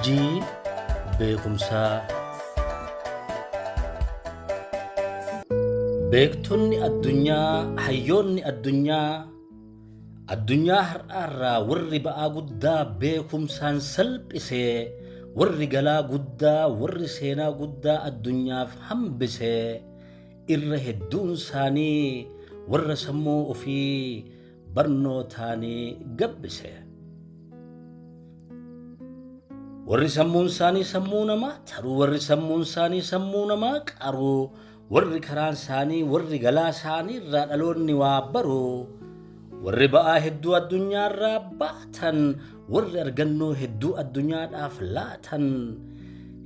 Urjii beekumsaa. Beektonni addunyaa, hayyoonni addunyaa, addunyaa har'aarraa warri ba'aa guddaa beekumsaan salphise, warri galaa guddaa, warri seenaa guddaa addunyaaf hambise, irra hedduun isaanii warra sammuu ofii barnootaan gabbise. Warri sammuun isaanii sammuu namaa taru, warri sammuun isaanii sammuu namaa qaru, warri karaan isaanii, warri galaa isaanii irraa dhaloonni waa baru, warri ba'aa hedduu addunyaarraa baatan, warri argannoo hedduu addunyaadhaaf laatan,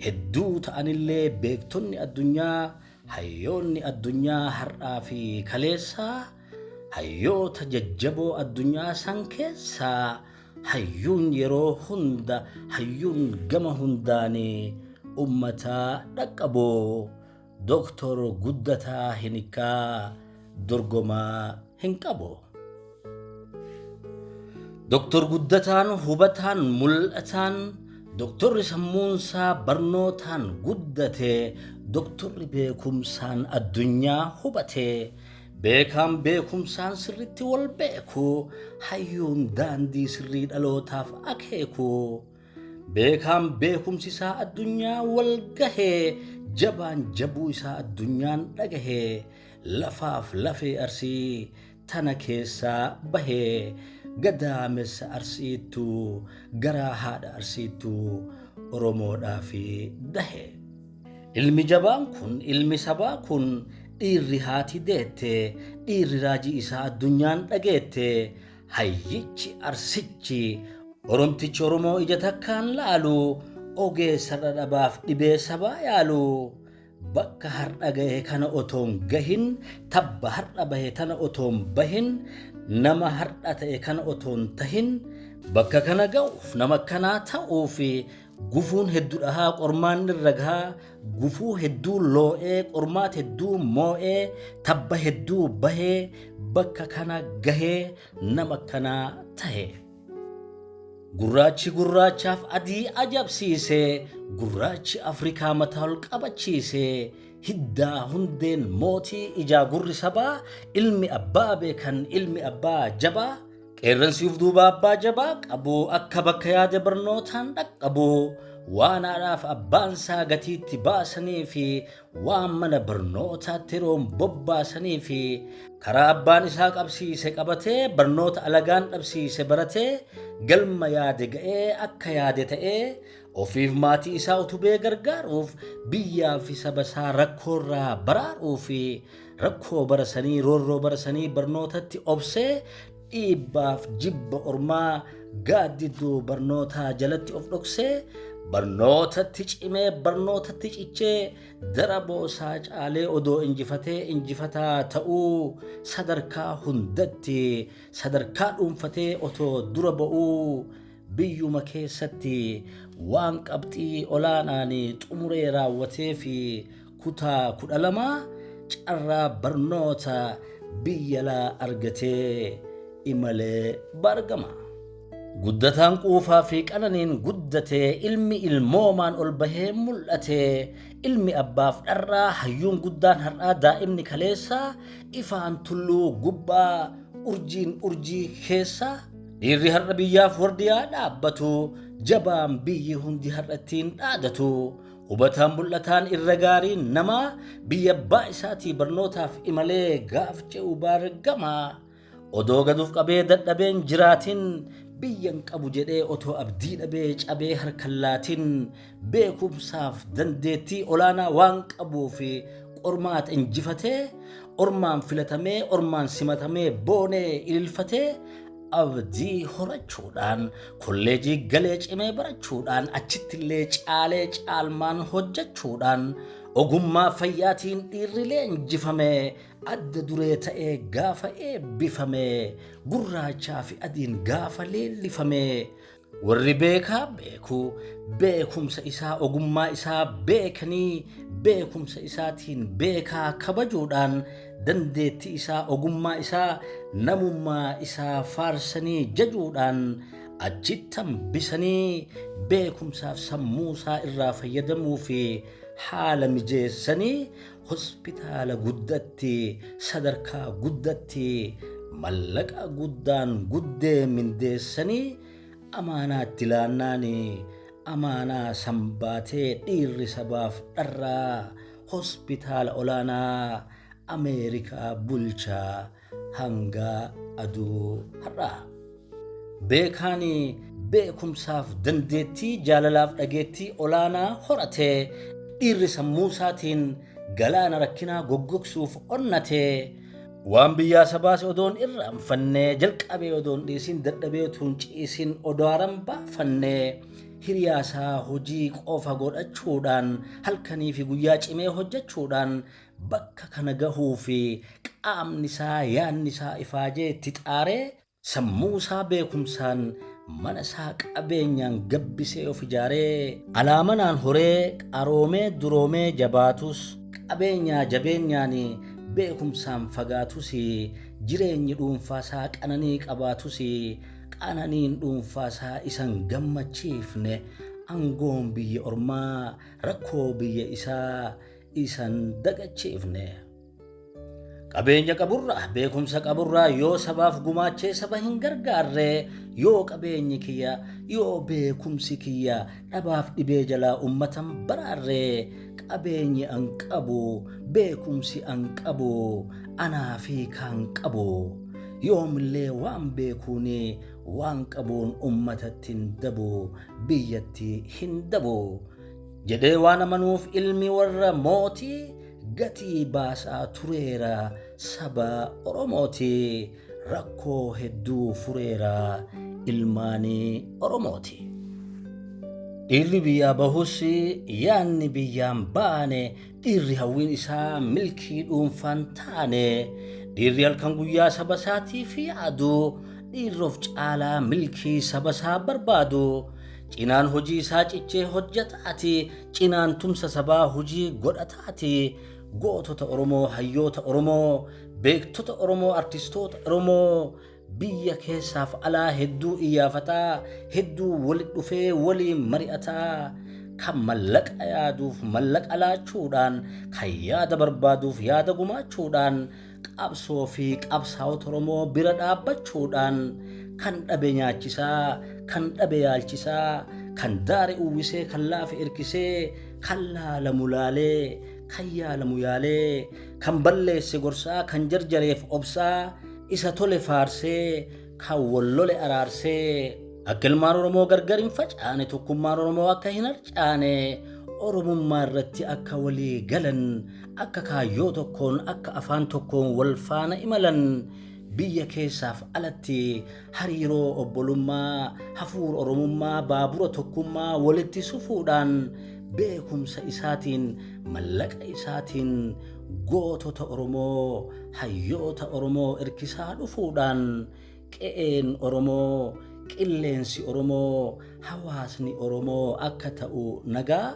hedduu ta'anillee beektonni addunyaa, hayyoonni addunyaa har'aa fi kaleessaa, hayyoota jajjaboo addunyaa san keessaa hayyuun yeroo hunda, hayyuun gama hundaanii ummataa dhaqqabu, Dooktor Guddataa Hinikkaa dorgomaa hin qabu. Dooktor Guddataan hubataan mul'ataan, dooktorri sammuunsaa barnootaan guddate, dooktorri beekumsaan addunyaa hubate, beekaan beekumsaan sirritti wal beeku, hayyuun daandii sirrii dhalootaaf akeeku, beekaan beekumsi isaa addunyaa wal gahee, jabaan jabuu isaa addunyaan dhagahee, lafaaf lafee Arsii tana keessaa bahee, gadaamessa Arsiittu, garaa haadha Arsiittu Oromoodhaaf dahe. Ilmi jabaan kun, ilmi sabaa kun, dhiirri haati deette, dhiirri raajii isaa addunyaan dhageette, hayyichi Arsichi, Oromtichi Oromoo ija takkaan laalu, ogeessa dhadhabaaf dhibee sabaa yaalu, bakka har'a gahe kana otoon gahin, tabba har'a bahe tana otoon bahin, nama har'a ta'e kana otoon tahin, bakka kana ga'uuf nama akkanaa ta'uuf gufuun hedduu dhahaa, qormaan irra gahaa, gufuu hedduu loo'ee, qormaat hedduu moo'ee, tabba hedduu bahee, bakka kana gahee nama akkanaa tahe. Gurraachi gurraachaaf adii ajabsiise, gurraachi Afrikaa mataa ol qabachiise, hiddaa hundeen mootii ijaa gurri sabaa, ilmi abbaa beekan, ilmi abbaa jabaa, qeerransi uf duuba abbaa jabaa qabu, akka bakka yaade barnootaan dhaqqabu, waan haadhaaf abbaansaa gatiitti baasanii fi waan mana barnootaatti yeroon bobbaasanii fi karaa abbaan isaa qabsiise qabatee, barnoota alagaan dhabsiise baratee, galma yaade ga'ee, akka yaade ta'ee, ofiif maatii isaa utubee gargaaruuf, biyyaa fi saba isaa rakkoorraa baraaruuf, rakkoo barasanii, roorroo barasanii barnootatti obsee, dhiibbaaf jibba ormaa gaaddidduu barnootaa jalatti of dhoksee, barnootatti cimee, barnootatti cichee, daraboo isaa caalee odoo injifatee injifataa ta'uu, sadarkaa hundatti sadarkaa dhuunfatee otoo dura ba'uu, biyyuma keessatti waan qabxii olaanaan xumuree raawwatee fi kutaa 12 carraa barnoota biyya alaa argatee imalee baargama. Guddataan quufaa fi qananiin guddate, ilmi ilmoomaan ol bahee mul'ate, ilmi abbaaf dharraa, hayyuun guddaan har'aa, daa'imni kaleessaa, ifaan tulluu gubbaa, urjiin urjii keessaa, dhiirri har'a biyyaaf wardiyaa dhaabbatu, jabaan biyyi hundi har'a ittiin dhaadatu, hubataan mul'ataan irra gaariin namaa, biyya abbaa isaatii barnootaaf imalee gaaf ce'u baargama. Odoo gaduuf qabee dadhabeen jiraatin, biyyan qabu jedhee otoo abdii dhabee cabee harkan laatin, beekumsaaf dandeettii olaanaa waan qabuuf qormaata injifatee, ormaan filatamee, ormaan simatamee, boonee ililfatee, abdii horachuudhaan kolleejii galee cimee barachuudhaan, achittillee caalee caalmaan hojjechuudhaan, ogummaa fayyaatiin dhiirri leenjifame, adda duree ta'ee gaafa eebbifame, gurraachaa fi adiin gaafa leellifame, warri beekaa beeku beekumsa isaa, ogummaa isaa beekanii, beekumsa isaatiin beekaa kabajuudhaan, dandeettii isaa, ogummaa isaa, namummaa isaa faarsanii jajuudhaan, Achitti hambisanii beekumsaaf sammuusaa irraa fayyadamuu fi haala mijeessanii hospitaala guddatti sadarkaa guddatti mallaqa guddaan guddee mindeessanii amaanaatti laannaani amaanaa sanbaatee dhiirri sabaaf dharraa hospitaala olaanaa Ameerikaa bulchaa hanga aduu har'aa. Beekaan beekumsaaf dandeettii jaalalaaf dhageettii olaanaa horatee dhiirri sammuu isaatiin galaana rakkinaa goggogsuuf onnatee waan biyyaa sabaase odoon irraanfannee jalqabee odoon dhiisin dadhabee utuun ciisin odaaran baafannee hiriyaasaa hojii qofa godhachuudhaan halkanii fi guyyaa cimee hojjechuudhaan bakka kana gahuu fi qaamni isaa yaadni isaa ifaajee itti xaaree sammuu isaa beekumsaan mana isaa qabeenyaan gabbisee of ijaaree alaamanaan horee qaroomee duroomee jabaatus qabeenyaa jabeenyaan beekumsaan fagaatus jireenyi dhuunfaasaa qananii qabaatus qananiin dhuunfaasaa isan gammachiifne aangoon biyya ormaa rakkoo biyya isaa isan dagachiifne. Qabeenya qaburraa beekumsa qaburraa yoo sabaaf gumaachee saba hin gargaarre yoo qabeenyi kiyya yoo beekumsi kiyya dhabaaf dhibee jalaa ummatan baraarre qabeenyi an qabu beekumsi an qabu anaa fi kan qabu yoomillee waan beekuuni waan qabuun ummatatti hin dabu biyyatti hin dabu jedhee waan amanuuf ilmi warra mootii gatii baasaa tureera saba Oromooti rakkoo hedduu fureera ilmaanii Oromooti. Dhiirri biyyaa bahus yaanni biyyaan baane dhiirri hawwiin isaa milkii dhuunfaan taane dhiirri halkan guyyaa saba isaatiif yaadu dhiirri of caalaa milkii saba isaa barbaadu cinaan hojii isaa cichee hojjetaati cinaan tumsa sabaa hojii godhataati gootota Oromoo hayyoota Oromoo beektota Oromoo artistoota Oromoo biyya keessaaf alaa hedduu iyyaafataa hedduu walitti dhufee waliin mari'ataa kan mallaqa yaaduuf mallaqa laachuudhaan kan yaada barbaaduuf yaada gumaachuudhaan qabsoo fi qabsaa'ota Oromoo bira dhaabbachuudhaan kan dhabe nyaachisaa kan dhabe yaalchisaa kan daare uwwisee kan laafe irkisee kan laalamu laalee kan yaalamu yaalee kan balleesse gorsaa kan jarjareef obsaa isa tole faarsee kan wallole araarsee akka ilmaan Oromoo gargar hin facaane tokkummaan Oromoo akka hin harcaane Oromummaa irratti akka walii galan akka kaayyoo tokkoon akka afaan tokkoon wal faana imalan biyya keessaaf alatti hariiroo obbolummaa hafuura Oromummaa baabura tokkummaa walitti sufuudhaan beekumsa isaatiin mallaqa isaatiin gootota Oromoo hayyoota Oromoo irkisaa dhufuudhaan qe'een Oromoo qilleensi Oromoo hawaasni Oromoo akka ta'u nagaa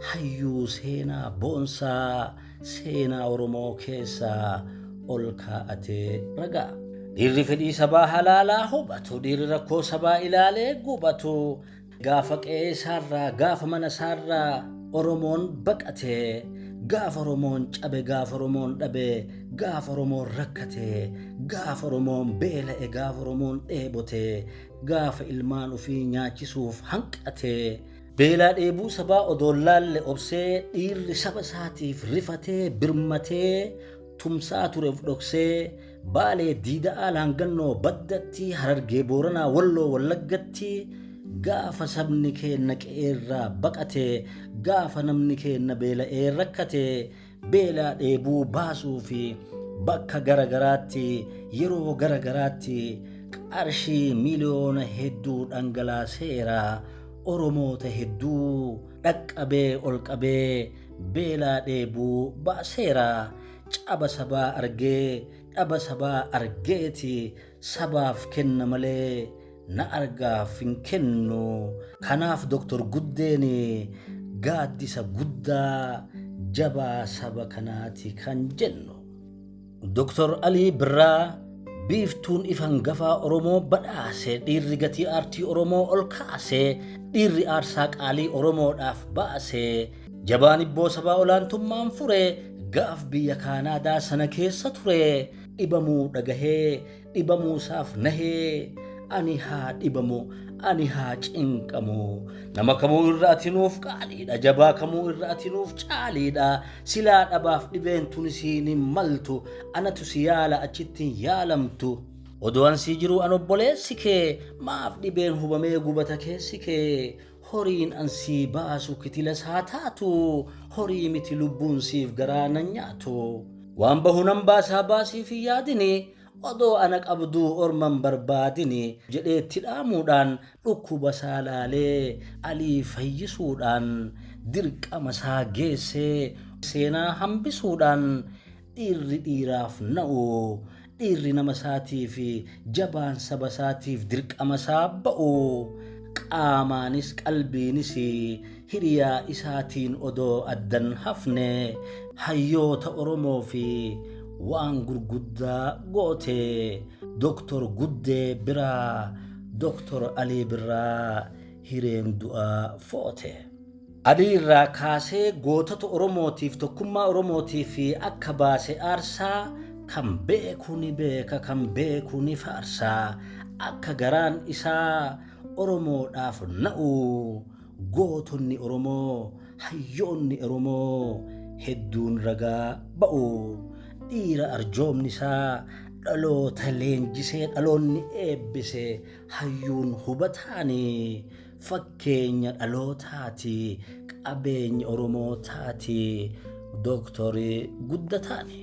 hayyuu seenaa boonsaa seenaa Oromoo keessaa ol kaa'atee ragaa. Dhiirri fedhii sabaa halaalaa hubatu dhiirri rakkoo sabaa ilaalee gubatu gaafa qe'ee isaarraa gaafa mana isaarraa Oromoon baqate gaafa Oromoon cabe gaafa Oromoon dhabe gaafa Oromoon rakkate gaafa Oromoon beela'e gaafa Oromoon dheebote gaafa ilmaan ofii nyaachisuuf hanqate beelaa dheebuu sabaa odoon laalle obsee dhiirri saba isaatiif rifatee birmatee tumsaa ture of dhoksee baalee diida'aa laangannoo baddatti harargee booranaa walloo wallaggatti gaafa sabni keenna qe'eerraa baqate gaafa namni keenna beela'ee rakkate beelaa dheebuu baasuu fi bakka gara garaatti yeroo gara garaatti qarshii miliyoona hedduu dhangalaaseera Oromoota hedduu dhaqqabee ol qabee beelaa dheebuu baaseera caba sabaa argee dhaba sabaa argeeti sabaaf kenna malee na argaaf hin kennu. Kanaaf Doktor Guddeen gaaddisa guddaa jabaa saba kanaati kan jennu. Doktor Alii Birraa Biiftuun ifa hangafaa Oromoo badhaase, dhiirri gatii aartii Oromoo ol kaase, dhiirri aarsaa qaalii Oromoodhaaf baase, jabaan ibboo sabaa olaantummaan fure, gaaf biyya Kaanaadaa sana keessa ture, dhibamuu dhagahee, dhibamuusaaf nahee, ani haa dhibamu, ani haa cinqamu. Nama kamuu irra ati nuuf qaaliidha, jabaa kamuu irra ati nuuf caaliidha. Silaa dhabaaf dhibeen tun siin hin maltu, anatu si yaala achitti hin yaalamtu. Odoo an sii jiruu an obboleessi kee, maaf dhibeen hubamee gubata keessi kee. Horiin an sii baasu kitilas haa taatu, horii miti lubbuun siif garaa nan nyaatu. Waan bahu nan baasaa baasiif hin yaadini, odoo ana qabduu orma hin barbaadini jedhee itti dhaamuudhaan dhukkuba isaa laalee Alii fayyisuudhaan dirqama isaa geessee seenaa hambisuudhaan dhiirri dhiiraaf na'u, dhiirri nama isaatiif jabaan saba isaatiif dirqama isaa ba'u, qaamaanis qalbiinis hiriyaa isaatiin odoo addan hafne hayyoota Oromoo fi waan gurguddaa goote Doktor Guddee biraa Doktor Alii Birraa hireen du'aa foote. Alii irraa kaasee gootota Oromootiif tokkummaa Oromootiif akka baase aarsaa kan beeku ni beeka kan beeku ni faarsa akka garaan isaa Oromoodhaaf na'u gootonni Oromoo hayyoonni Oromoo hedduun ragaa ba'u. Dhiira arjoomni isaa dhaloota leenjisee dhaloonni eebbise hayyuun hubataani fakkeenya dhalootaati qabeenya Oromootaati Dooktorii Guddataani.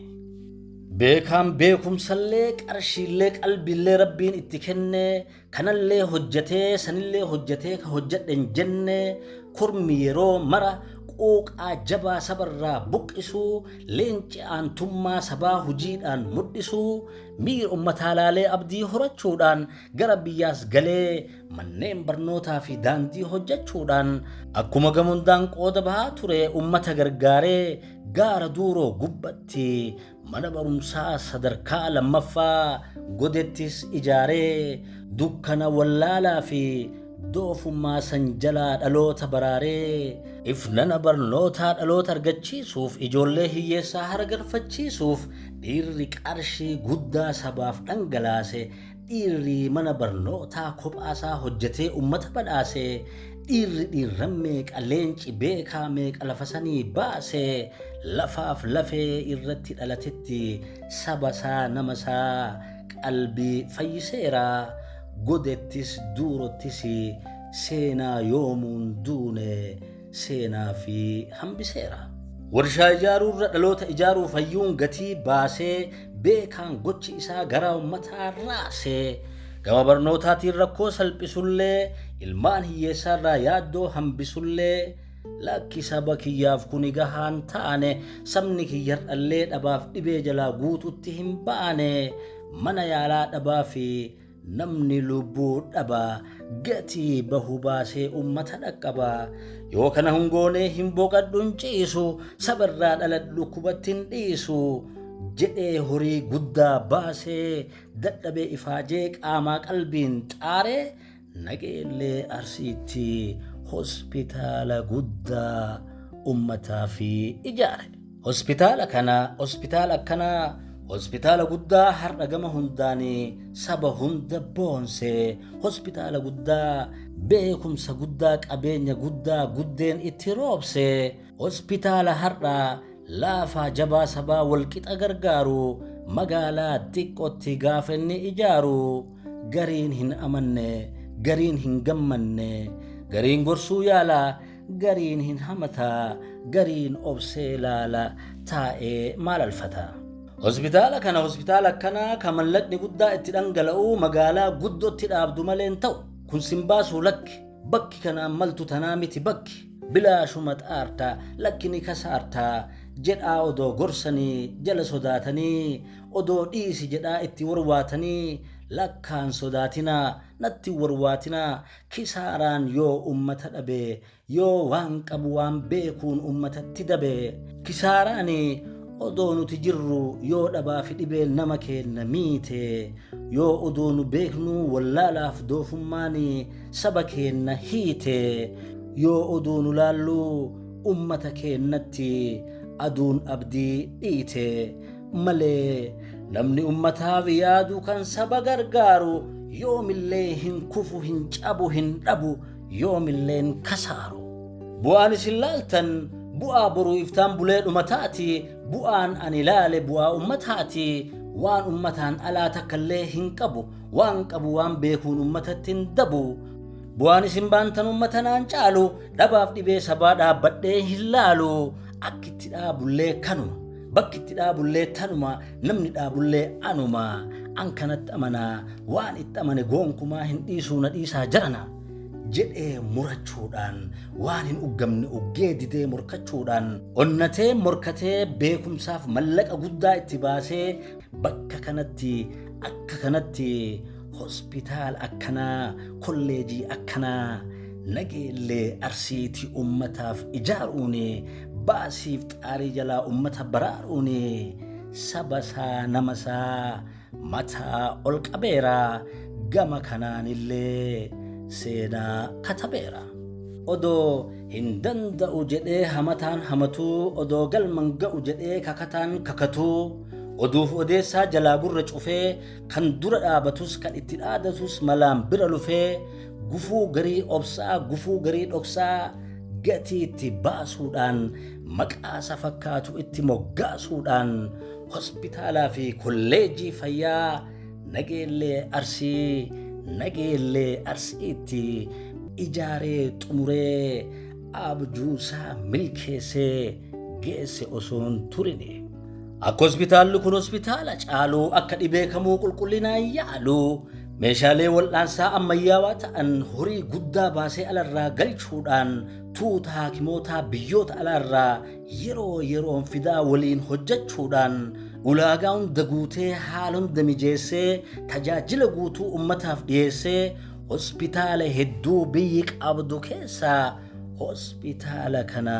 Beekaan beekumsallee qarshiillee qalbiillee Rabbiin itti kenne kanallee hojjetee sanillee hojjetee ka hojjedhe hin jenne kormi yeroo mara quuqaa jabaa sabarraa buqqisuu leenci aantummaa sabaa hujiidhaan mudhisuu miira ummataa laalee abdii horachuudhaan gara biyyaas galee manneen barnootaa fi daandii hojjechuudhaan akkuma gamundaan qooda bahaa ture ummata gargaaree gaara duuroo gubbatti mana barumsaa sadarkaa lammaffaa godettis ijaaree dukkana wallaalaa fi doofummaa san jalaa dhaloota baraaree ifnana barnootaa dhaloota argachiisuuf ijoollee hiyyeessaa hara galfachiisuuf dhiirri qarshii guddaa sabaaf dhangalaase dhiirri mana barnootaa kophaasaa hojjetee ummata badhaase dhiirri dhiirran meeqa leenci beekaa meeqa lafa sanii baase lafaaf lafee irratti dhalatetti saba isaa nama isaa qalbii fayyiseera godettis duurottis seenaa yoomuun duune seenaa fi hambiseera. Warshaa ijaaruurra dhaloota ijaaruuf hayyuun gatii baasee beekaan gochi isaa garaa ummataa raasee gama barnootaatiin rakkoo salphisullee ilmaan hiyyeessaarraa yaaddoo hambisullee lakki saba kiyyaaf kuni gahaan taane sabni kiyyar'allee dhabaaf dhibee jalaa guututti hin baane mana yaalaa dhabaa fi namni lubbuu dhaba gatii bahu baasee ummata dhaqqaba yoo kana hin goonee hin boqadhu hin ciisu sabarraa dhaladhu dhukkubatti hin dhiisu jedhee horii guddaa baasee dadhabee ifaajee qaamaa qalbiin xaaree Nageellee Arsiitti hospitaala guddaa ummataa fi ijaare. Hospitaala kana hospitaala akkanaa hospitaala guddaa har'a gama hundaan saba hunda boonse hospitaala guddaa beekumsa guddaa qabeenya guddaa guddeen itti roobse hospitaala har'a laafaa jabaa sabaa walqixa gargaaru magaalaa xiqqootti gaafa inni ijaaru gariin hin amanne gariin hin gammanne gariin gorsuu yaala gariin hin hamata gariin obsee laala taa'ee maal alfata. Hospitaala kana hospitaala akkanaa ka mallaqni guddaa itti dhangala'u magaalaa guddootti dhaabdu malee hin ta'u. Kun sin baasuu lakki bakki kanaan maltu tanaa miti bakki bilaashuma xaarta lakki ni kasaarta jedhaa odoo gorsanii jala sodaatanii odoo dhiisi jedhaa itti warwaatanii lakkaan sodaatinaa natti warwaatinaa kisaaraan yoo ummata dhabe yoo waan qabu waan beekuun ummatatti dabe kisaaraan Odoo nuti jirru yoo dhabaa fi dhibeen nama keenna miite, yoo odoo nu beeknuu wallaalaaf doofummaan saba keenna hiite, yoo odoo nu laalluu ummata keennatti aduun abdii dhiite malee namni ummataaf yaadu kan saba gargaaru yoomillee hin kufu, hin cabu, hin dhabu, yoomilleen kasaaru. Bu'aan isin laaltan bu'aa boruu iftaan bulee dhumataati. Bu'aan ani laale bu'aa ummataati. Waan ummataan alaa takkallee hin qabu. Waan qabu waan beekuun ummatatti hin dabu. Bu'aan isin baantan ummata naan caalu. Dhabaaf dhibee sabaa dhaabbadhee hin laalu. Akki itti dhaabullee kanuma. Bakki itti dhaabullee tanuma. Namni dhaabullee anuma. An kanatti amanaa. Waan itti amane gonkumaa hin dhiisuu na dhiisaa jarana. Jedhee murachuudhaan, waan hin uggamne uggee didee morkachuudhaan, onnatee morkatee, beekumsaaf mallaqa guddaa itti baasee, bakka kanatti akka kanatti hospitaala akkanaa, kolleejii akkanaa Nageellee Arsiitii ummataaf ijaaruun, baasiif xaarii jalaa ummata baraaruun, saba isaa, nama isaa mataa ol qabeera. Gama kanaanillee seenaa katabeera. Odoo hin danda'u jedhee hamataan hamatuu, odoo galman ga'u jedhee kakataan kakatuu, oduuf odeessaa jalaa gurra cufee, kan dura dhaabatus kan itti dhaadatus malaan bira lufee, gufuu garii obsaa, gufuu garii dhoksaa gatii itti baasuudhaan, maqaasa fakkaatu itti moggaasuudhaan, hospitaalaa fi kolleejii fayyaa Nageellee Arsii, Nageellee Arsiitti ijaaree xumuree, abjuusaa milkeessee geesse osoon turine. Akka hospitaalli kun hospitaala caalu, akka dhibee kamuu qulqullinaan yaalu, meeshaalee wal'aansaa ammayyaawaa ta'an horii guddaa baasee alarraa galchuudhaan, tuuta haakimootaa biyyoota alaarraa yeroo yeroon fidaa waliin hojjechuudhaan, ulaagaa hunda guutee, haala hunda mijeessee, tajaajila guutuu ummataaf dhiyeessee, hospitaala hedduu biyyi qabdu keessaa hospitaala kana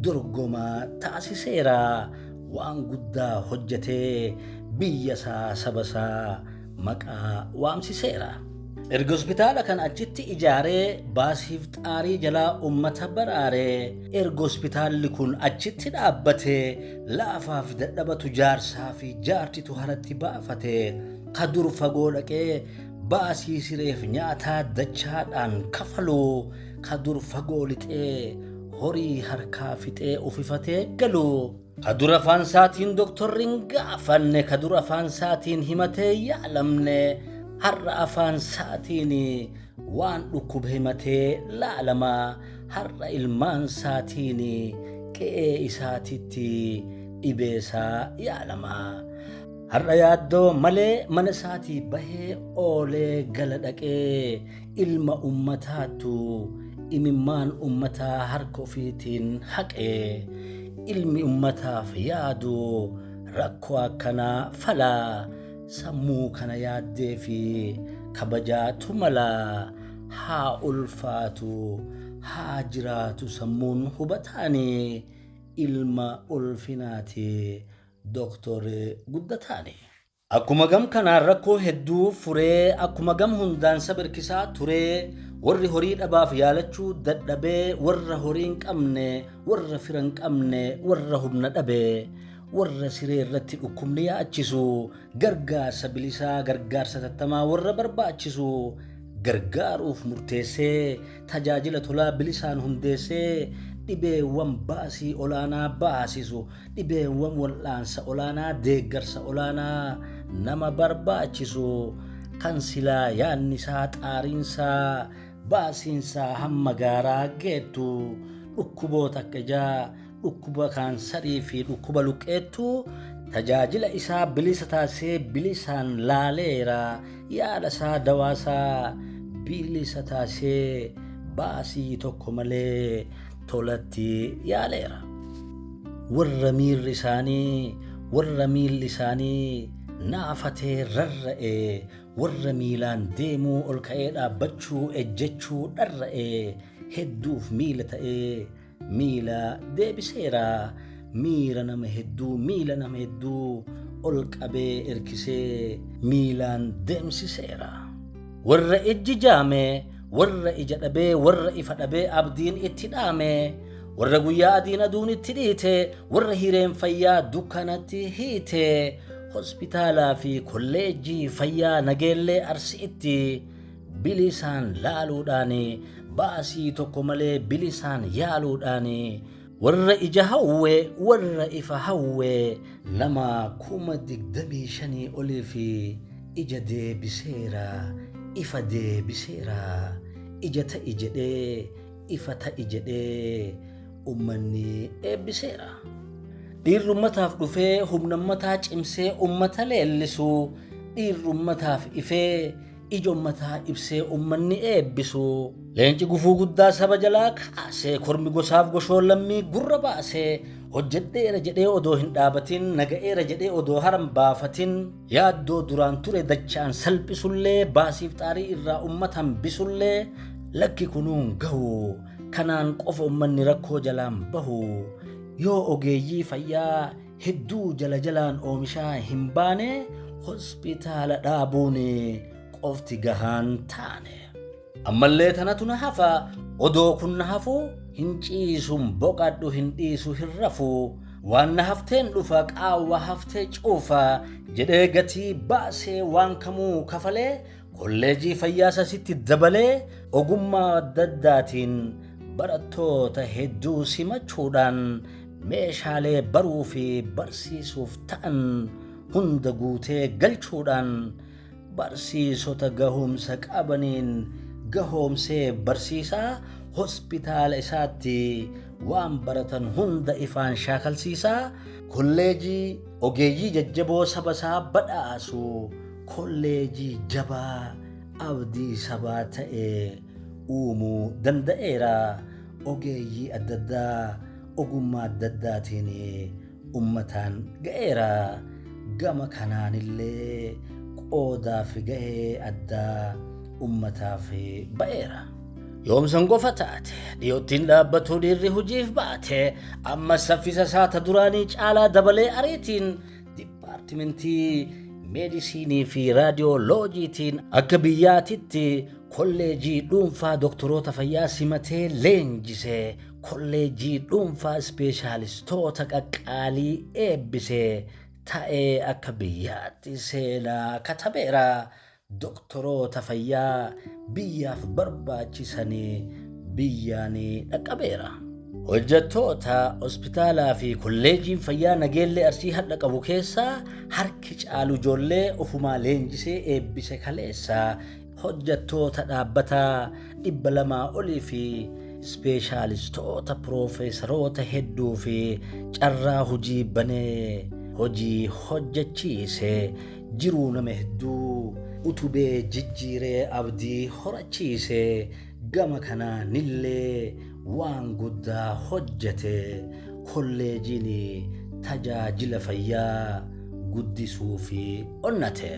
dorgomaa taasiseera. Waan guddaa hojjetee biyya isaa, saba isaa maqaa waamsiseera. Erga hospitaala kana achitti ijaaree baasiif xaarii jalaa ummata baraaree, erga hospitaalli kun achitti dhaabbate, laafaa fi dadhabatu, jaarsaa fi jaartitu haratti baafate. Ka dur fagoo dhaqee baasii sireef nyaataa dachaadhaan kafalu, ka dur fagoo lixee horii harkaa fixee ufifatee galu, ka dur afaan isaatiin doktorri hin gaafanne, ka dur afaan isaatiin himatee yaalamne, har'a afaan isaatiin waan dhukkube himatee laalama. Har'a ilmaan isaatiin qe'ee isaatitti dhibee isaa yaalama. Har'a yaaddoo malee mana isaatii bahee oolee gala dhaqee, ilma ummataatu imimmaan ummataa harka ofiitiin haqee. Ilmi ummataaf yaadu rakkoo akkanaa falaa. Sammuu kana yaaddee fi kabajaatu mala. Haa ulfaatu, haa jiraatu sammuun hubataani. Ilma ulfinaati Dooktor Guddataani. Akkuma gam kanaan rakkoo hedduu furee, akkuma gam hundaan saba hirkisaa turee, warri horii dhabaaf yaalachuu dadhabee, warra horii hin qabne, warra fira hin qabne, warra humna dhabe, warra siree irratti dhukkubni yaachisu, gargaarsa bilisaa, gargaarsa tattamaa warra barbaachisu gargaaruuf murteessee, tajaajila tolaa bilisaan hundeessee, dhibeewwan baasii olaanaa baasisu, dhibeewwan wal'aansa olaanaa, deeggarsa olaanaa nama barbaachisu, kan silaa yaannisaa, xaariinsaa, baasiinsaa hamma gaaraa geettu, dhukkuboota akka ijaa, dhukkuba kaansarii fi dhukkuba luqqeettu tajaajila isaa bilisa taasisee bilisaan laaleera. Yaala isaa, dawaasaa bilisa taasisee baasii tokko malee tolatti yaaleera. Warra miirri isaanii, warra miilli isaanii naafatee rarra'e, warra miilaan deemuu, ol ka'ee dhaabbachuu, ejjechuu dharra'e hedduuf miila ta'ee miila deebiseera. Miira nama hedduu, miila nama hedduu ol qabee irkisee miilaan deemsiseera. Warra ijji jaame, warra ija dhabee, warra ifa dhabee abdiin itti dhaame, warra guyyaa adiin aduun itti dhiite, warra hireen fayyaa dukkanatti hiite, hospitaalaa fi kolleejjii fayyaa Nageellee Arsiitti bilisaan laaluudhaan, baasii tokko malee bilisaan yaaluudhaan, warra ija hawwe, warra ifa hawwe nama 25,000 olii fi ija deebiseera, ifa deebiseera, ija ta'i jedhee, ifa ta'i jedhee ummanni eebbiseera. Dhiirri ummataaf dhufee humna ummataa cimsee ummata leellisu, dhiirri ummataaf ifee ija ummataa ibsee ummanni eebbisu, leenci gufuu guddaa saba jalaa kaasee kormi gosaaf goshoo lammii gurra baasee, hojjedheera jedhee odoo hin dhaabatin, naga'eera jedhee odoo haran baafatin, yaaddoo duraan ture dachaan salphisullee, baasiif xaarii irraa ummata hambisullee, lakki kunuun gahu, kanaan qofa ummanni rakkoo jalaan bahu, yoo ogeeyyii fayyaa hedduu jala jalaan oomishaa hin baane, hospitaala dhaabuun qofti gahaan taane. Ammallee tanatu na hafa, odoo kun na hafu, hin ciisun boqadhu, hin dhiisu, hin rafu, waan na hafteen dhufa, qaawwa haftee cuufa jedhee gatii baasee waan kamuu kafalee kolleejii fayyaa sasitti dabalee ogummaa adda addaatiin barattoota hedduu simachuudhaan meeshaalee baruu fi barsiisuuf ta'an hunda guutee galchuudhaan barsiisota gahumsa qabaniin gahoomsee barsiisaa hospitaala isaatti waan baratan hunda ifaan shaakalsiisaa kolleejii ogeeyyii jajjaboo saba isaa badhaasu, kolleejii jabaa abdii sabaa ta'e uumuu danda'eera. Ogeeyyii adda addaa ogummaa adda addaatiin ummataan ga'eera. Gama kanaanillee qoodaaf ga'ee addaa ummataaf ba'eera. Yoomsan qofa taate dhiyoottiin dhaabbatu dhiirri hojiif baate, amma saffisa isaa ta duraanii caalaa dabalee ariitiin dipaartimentii meedisiinii fi raadiyooloojiitiin akka biyyaatitti kolleejii dhuunfaa doktoroota fayyaa simatee leenjise, kolleejii dhuunfaa ispeeshaalistoota qaqqaalii eebbise ta'ee akka biyyaatti seenaa katabeera. Doktoroota fayyaa biyyaaf barbaachisanii biyyaan dhaqqabeera. Hojjettoota hospitaalaa fi kolleejiin fayyaa Nageellee Arsii hadha qabu keessaa harki caalu ijoollee ofumaa leenjisee eebbise kaleessa. Hojjettoota dhaabbataa 200 olii fi ispeeshaalistoota piroofeesaroota hedduu fi carraa hojii banee hojii hojjechiise, jiruu nama hedduu utubee jijjiiree abdii horachiise, gama kanaanillee waan guddaa hojjete, kolleejiin tajaajila fayyaa guddisuu fi onnate.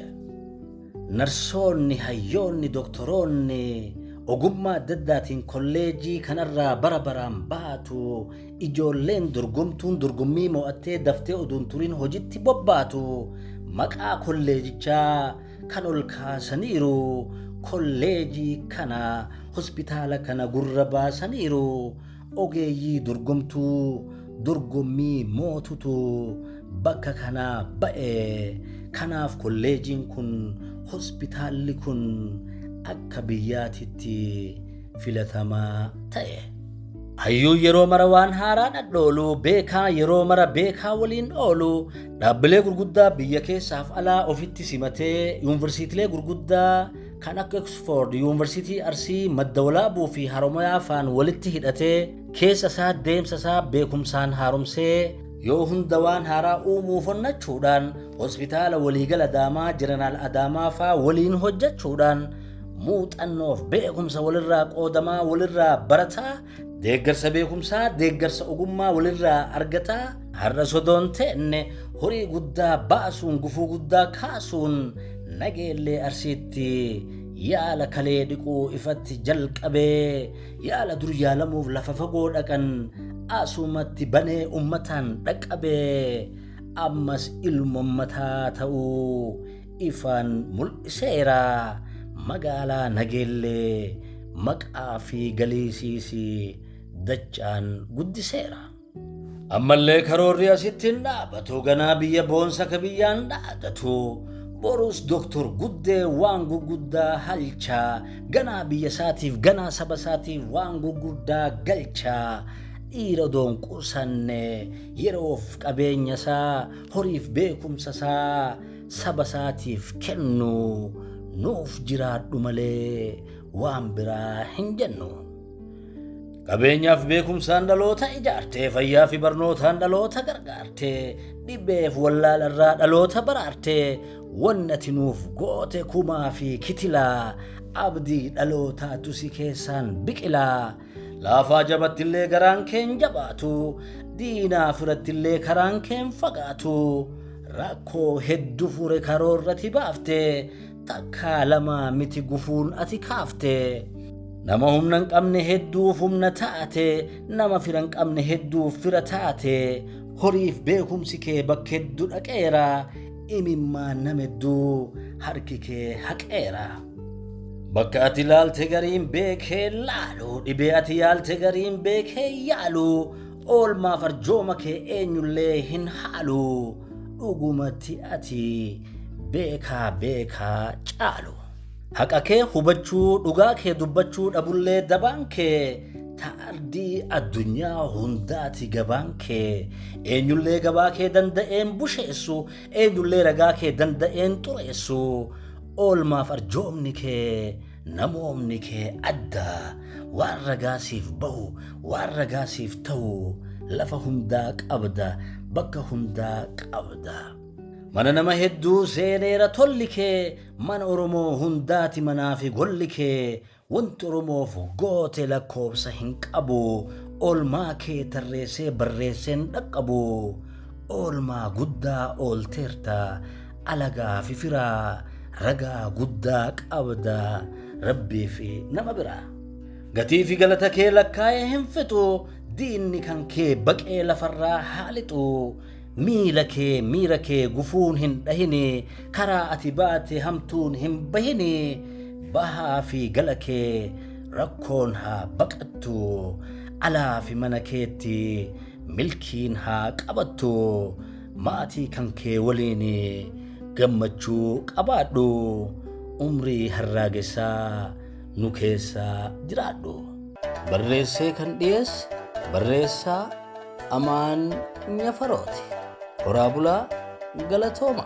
Narsoonni, hayyoonni, doktoroonni ogummaa adda addaatiin kolleejii kanarraa bara baraan baatu, ijoolleen dorgomtuun dorgommii mo'attee daftee oduun turiin hojitti bobbaatu, maqaa kolleejichaa kan ol kaasaniiru, kolleejii kana hospitaala kana gurra baasaniiru, ogeeyyii dorgomtuu dorgommii mootutu bakka kanaa ba'e. Kanaaf kolleejiin kun, hospitaalli kun akka biyyaatitti filatamaa ta'e. Hayyuun yeroo mara waan haaraa dhadhoolu, beekaa yeroo mara beekaa waliin oolu, dhaabbilee gurguddaa biyya keessaaf alaa ofitti simatee yuunivarsiitiilee gurguddaa kan akka Oxford, Yuunivarsiitii Arsii, Madda Walaabuu fi Haromayaa faan walitti hidhatee keessa isaa deemsa isaa beekumsaan haaromsee yoo hunda waan haaraa uumuuf onnachuudhaan hospitaala waliigala Adaamaa, Jeneraal Adaamaa faa waliin hojjechuudhaan muuxannoof beekumsa walirraa qoodamaa, walirraa barataa, deeggarsa beekumsaa, deeggarsa ogummaa walirraa argataa, har'a sodoon teenne horii guddaa baasuun gufuu guddaa kaasuun Nageellee Arsiitti yaala kalee dhiquu ifatti jalqabee yaala dur yaalamuuf lafa fagoo dhaqan Asumatti banee ummataan dhaqqabee ammas ilma ummataa ta'uu ifaan mul'iseera. Magaalaa Nageellee maqaa fi galiisiis dachaan guddiseera. Ammallee karoorri asitti hin dhaabatu, ganaa biyya boonsa ka biyyaan dhaadatu. Borus Doktor Guddee waan gurguddaa halchaa, ganaa biyya isaatiif, ganaa saba isaatiif waan gurguddaa galchaa. Dhiira odoon qusanne yeroof qabeenya isaa, horiif beekumsa isaa saba isaatiif kennu, nuuf jiraadhu malee waan biraa hin jennu. Qabeenyaaf beekumsaan dhaloota ijaartee, fayyaa fi barnootaan dhaloota gargaartee, dhibeef wallaalarraa dhaloota baraartee, wanni ati nuuf goote kumaa fi kitilaa, abdii dhalootaatu si keessaan biqilaa. Laafaa jabattillee garaan keen jabaatu, diinaa firattillee karaan keen fagaatu, rakkoo hedduu fure karoorrati baafte, takkaa lamaa miti gufuun ati kaafte. Nama humna hin qabne hedduuf humna taate, nama fira hin qabne hedduuf fira taate, horiif beekumsi kee bakka hedduu dhaqeera, imimmaan nama hedduu harki kee haqeera. Bakka ati ilaalte gariin beekee laalu, dhibee ati yaalte gariin beekee yaalu, oolmaaf arjooma kee eenyullee hin haalu, dhugumatti ati beekaa beekaa caalu. Haqa kee hubachuu, dhugaa kee dubbachuu dhabullee dabaan kee taardii addunyaa hundaati gabaan kee. Eenyullee gabaa kee danda'een busheessu, eenyullee ragaa kee danda'een xureessu, oolmaaf arjoomni kee namoomni kee adda, waan ragaa siif bahu, waan ragaa siif ta'u lafa hundaa qabda, bakka hundaa qabda. Mana nama hedduu seeneera tolli kee, mana Oromoo hundaati manaa fi golli kee, wanti Oromoof goote lakkoobsa hin qabu, oolmaa kee tarreessee barreesseen dhaqqabu, oolmaa guddaa oolteerta alagaa fi firaa, ragaa guddaa qabda rabbii fi nama biraa. Gatii fi galata kee lakkaa'ee hin fixu, diinni kan kee baqee lafarraa haalixu, miila kee miira kee gufuun hin dhahini, karaa ati baate hamtuun hin bahini, bahaa fi gala kee rakkoon haa baqattu, alaa fi mana keetti milkiin haa qabattu, maatii kan kee waliin gammachuu qabaadhu, umrii harraagessaa nu keessa jiraadhu. Barreessee kan dhiyeesse barreessaa Amaan Nyafarooti. Horaa bulaa, galatooma.